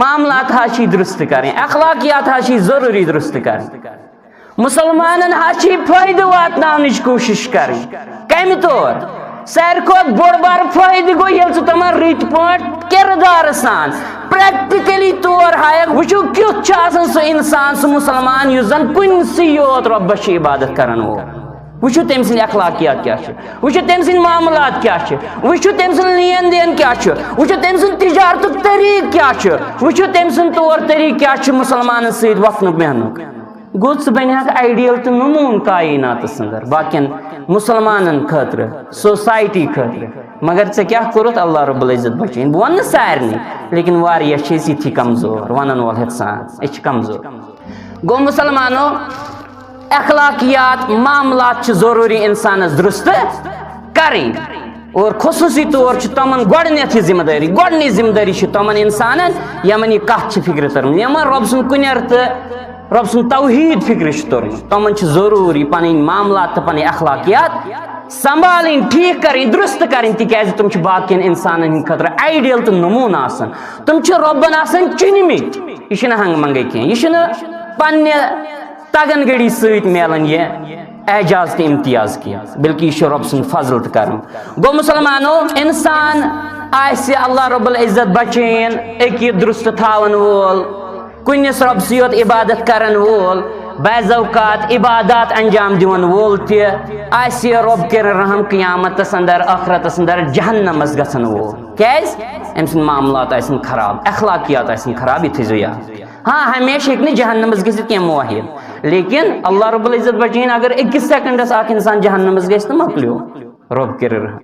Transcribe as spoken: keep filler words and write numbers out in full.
معاملات حظ چھِ درست کرٕنۍ، اخلاقیات حظ چھِ ضروٗری درست کرٕنۍ۔ مسلمانن حظ چھِ فٲیدٕ واتناونٕچ کوٗشِش کرٕنۍ۔ کمہِ طور؟ ساروی کھۄتہٕ بوٚڑ بار فٲیدٕ گوٚو ییٚلہِ ژٕ تِمن رٕتۍ پٲٹھۍ کردار سان پریکٹیکلی طور ہایکھ، وٕچھِو کیُتھ چھُ آسان سُہ انسان، سُہ مسلمان یُس زن کُنسٕے یوت رۄبس چھُ عبادت کران وول۔ وٕچھِو تٔمۍ سٕنٛدۍ اخلاقیات کیٛاہ چھِ، وٕچھِو تٔمۍ سٕنٛدۍ معاملات کیٛاہ چھِ، وٕچھِو تٔمۍ سُنٛد لین دین کیٛاہ چھُ، وٕچھِو تٔمۍ سُنٛد تجارتُک طریٖقہٕ کیٛاہ چھُ، وٕچھِو تٔمۍ سُنٛد طور طریٖقہٕ کیٛاہ چھُ مسلمانن سۭتۍ وۄتھنُک بیٚہنُک۔ گوٚو ژٕ بنیکھ آیڈیل تہٕ نموٗن کائناتس اندر باقین مسلمانن خٲطرٕ، سوسایٹی خٲطرٕ، مگر ژےٚ کیٛاہ کوٚرُتھ؟ اللہ رب العزت بچٲیِن۔ بہٕ ونہٕ نہٕ سارنٕے، لیکن واریاہ چھِ أسۍ یِتھی کمزور، ونن وول ہیٚژان، أسۍ چھِ کمزور۔ گوٚو مسلمانو، اخلاقیات معاملات چھِ ضروٗری انسانس درست کرٕنۍ، اور خصوٗصی طور چھِ تِمن گۄڈٕنیتھ یہِ ذمہٕ دٲری، گۄڈٕنِچ ذمہٕ دٲری چھِ تِمن انسانن یِمن یہِ کتھ چھِ فکرِ تٔرمٕژ، یِمن رۄب سُنٛد کُنیر تہٕ رۄب سُنٛد توحیٖد فکرِ چھِ توٚرمُت۔ تِمن چھِ ضروٗری پنٕنۍ معاملات تہٕ پنٕنۍ اخلاقیات سنبھالٕنۍ، ٹھیٖک کرٕنۍ، درست کرٕنۍ، تِکیازِ تِم چھِ باقین انسانن ہٕنٛدِ خٲطرٕ آیڈیل تہٕ نموٗنہٕ آسان۔ تِم چھِ رۄبن آسان چُنمٕتۍ۔ یہِ چھِنہٕ ہنٛگہٕ منٛگے کینٛہہ، یہِ چھِنہٕ پننہِ تگن گٔڑی سۭتۍ میلان یہِ اعجاز تہٕ امتیاز کینٛہہ، بلکہِ یہِ چھُ رۄب سُنٛد فضل تہٕ کرم۔ گوٚو مسلمانو، انسان آسہِ اللہ رب العزت بچٲیِن أکہِ درست تھاون وول، کُنِس رۄبسٕے یوت عبادت کرن وول، بعض اوقات عبادات انجام دِوان وول تہِ آسہِ رۄب کٔرِن رحم قیامتس اندر، ٲخرتس اندر جہنمس گژھن وول۔ کیازِ؟ أمۍ سٕنٛدۍ معاملات آسن خراب، اخلاقیات آسن خراب، یہِ تھٲیزیو یاد۔ ہاں، ہمیشہِ ہیٚکہِ نہٕ جہنمس گٔژھِتھ کینٛہہ مُوحد، لیکن اللہ رب العزت بچٲیِن، اگر أکِس سیکنڈس اکھ انسان جہنمس گژھِ تہٕ مۄکلیو، رۄب کٔرِن رحم۔